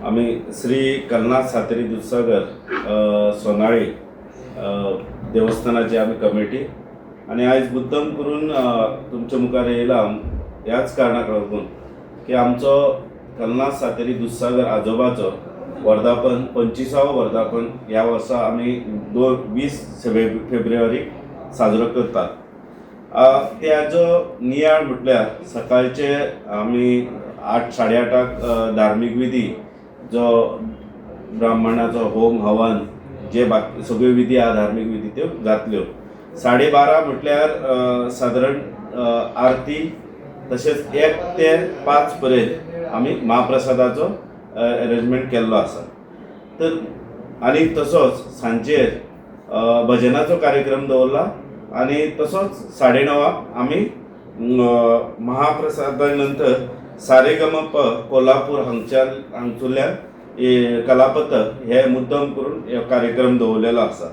आमी श्री कलनाथ सातेरी दुधसागर सोनाळी देवस्थानाची आमी कमिटी आनी आयज मुद्दम करून तुमच्या मुखार येयला ह्याच कारणाक लागून की आमचो कलनाथ सातेरी दुधसागर आजोबाचो वर्धापन, 25वो वर्धापन ह्या वर्सा आमी 20 फेब्रुवारीक साजरो करतात. त्याचो नियाळ म्हटल्यार सकाळचे आमी 8 8:30 धार्मीक विधी, जो ब्राह्मणाचो होम हवन, जे बाकी सगळ्यो विधी आहा, धार्मीक विधी, त्यो जातल्यो. 12:30 म्हटल्यार सादारण आरती, तशेंच 1 ते 5 पर्यंत आमी महाप्रसादाचो एरेंजमेंट केल्लो आसा. तर आनी तसोच सांजेर भजनाचो कार्यक्रम दवरला आनी तसोच 9:30 आमी महाप्रसादा नंतर सारेगमप कोल्हापूर हांगच्यान हांगसुल्ल्यान कलापथक हे मुद्दम करून हे कार्यक्रम दवरलेलो आसा.